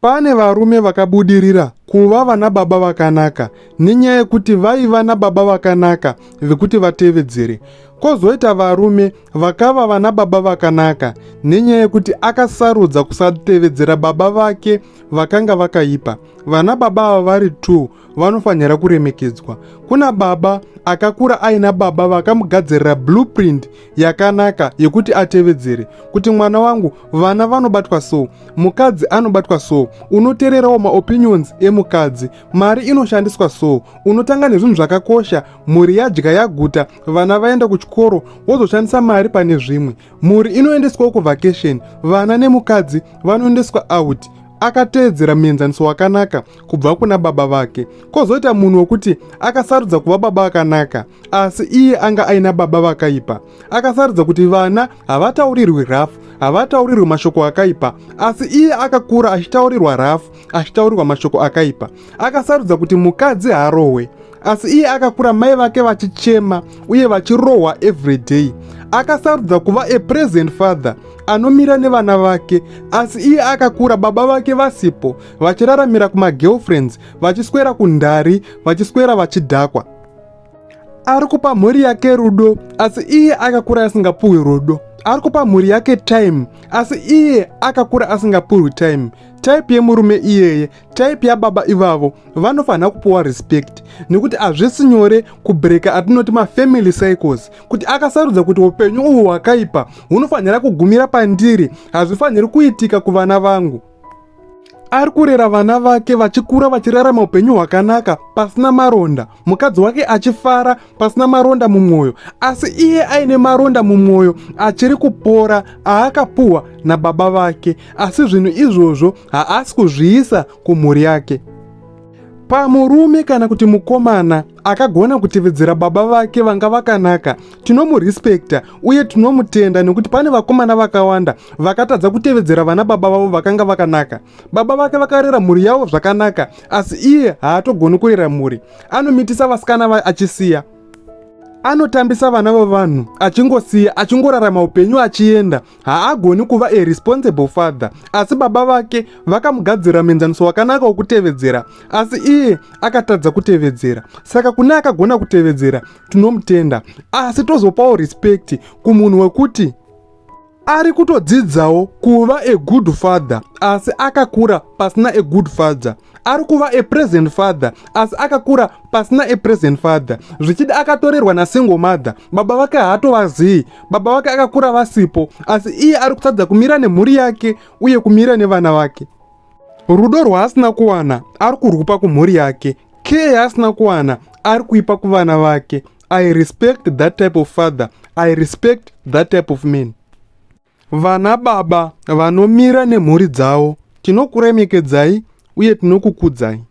Pane varume vakabudirira kuva vanababa vakanaka nenyaya yekuti vaiva nababa vakanaka vekuti vatevedzere. Kozoita varume vakava vanababa vakanaka nenyaya yekuti akasarudza kusatevedzera baba vake vakanga vakaipa. Vana baba ava vari 2 vanofanira kuremekedzwa. Kuna baba akakura aina baba vakamugadzirira blueprint yakanaka yekuti atevedzere kuti mwana wangu, vana vanobatwa so, mukadzi anobatwa so, unotererawo maopinions emukadzi, mari inoshandiswa so, unotanga nezvinhu zvakakosha, mhuri yadya yaguta, vana vaenda kuchikoro, wozoshandisa mari pane zvimwe. Mhuri inoendeswawo kuvacation, vana nemukadzi vanoendeswa out. Akateedzera muenzaniso wakanaka kubva kuna baba vake. Kozoita munhu wekuti akasarudza kuva baba akanaka, asi iye anga aina baba vakaipa. Akasarudza kuti vana havataurirwi rafu, havataurirwi mashoko akaipa, asi iye akakura achitaurirwa rafu, achitaurirwa mashoko akaipa. Akasarudza kuti mukadzi harohwe, asi iye akakura mai vake vachichema uye vachirohwa everyday. Akasarudza kuva a present father anomira nevana vake, asi iye akakura baba vake vasipo, vachiraramira kumagirlfriends, vachiswera kundari, vachiswera vachidhakwa. Ari kupa mhuri yake rudo, asi iye akakura asingapuhwi rudo. Ari kupa mhuri yake time, asi iye akakura asingapuhwi time. Type yemurume iyeye, type yababa ivavo vanofanira kupuwa respect, nekuti hazvisi nyore kubreka atinoti mafamily cycles, kuti akasarudza kuti upenyu uhu hwakaipa hunofanira kugumira pandiri, hazvifaniri kuitika kuvana vangu. Ari kurera vana vake vachikura vachirarama upenyu hwakanaka pasina maronda, mukadzi wake achifara pasina maronda mumwoyo, asi iye aine maronda mumwoyo achiri kupora aakapuhwa nababa vake, asi zvinhu izvozvo haasi kuzviisa kumhuri yake. Pamurume kana kuti mukomana akagona kutevedzera baba vake vanga vakanaka, tinomurespekta uye tinomutenda, nekuti pane vakomana vakawanda vakatadza kutevedzera vana baba vavo vakanga vakanaka. Baba vake vakarera mhuri yavo zvakanaka, asi iye haatogoni kurera mhuri. Anomitisa vasikana achisiya, anotambisa vana vevanhu achingosiya, achingorarama upenyu achienda. Haagoni kuva a responsible father, asi baba vake vakamugadzirira muenzaniso wakanaka wokutevedzera, asi iye akatadza kutevedzera. Saka kune akagona kutevedzera tinomutenda, asi tozopawo respect kumunhu wekuti ari kutodzidzawo kuva a good father, asi akakura pasina a good father. Ari kuva a present father, asi akakura pasina a present father. Zvichida akatorerwa nasingle mother, baba vake haatovazivi, baba vake akakura vasipo, asi iye ari kutadza kumira nemhuri yake uye kumira nevana vake. Rudo rwaasina kuwana ari kurwupa kumhuri yake, care yaasina kuwana ari kuipa kuvana vake. I respect that type of father, I respect that type of man. Vana baba vanomira nemhuri dzavo, tinokuremekedzai uye tinokukudzai.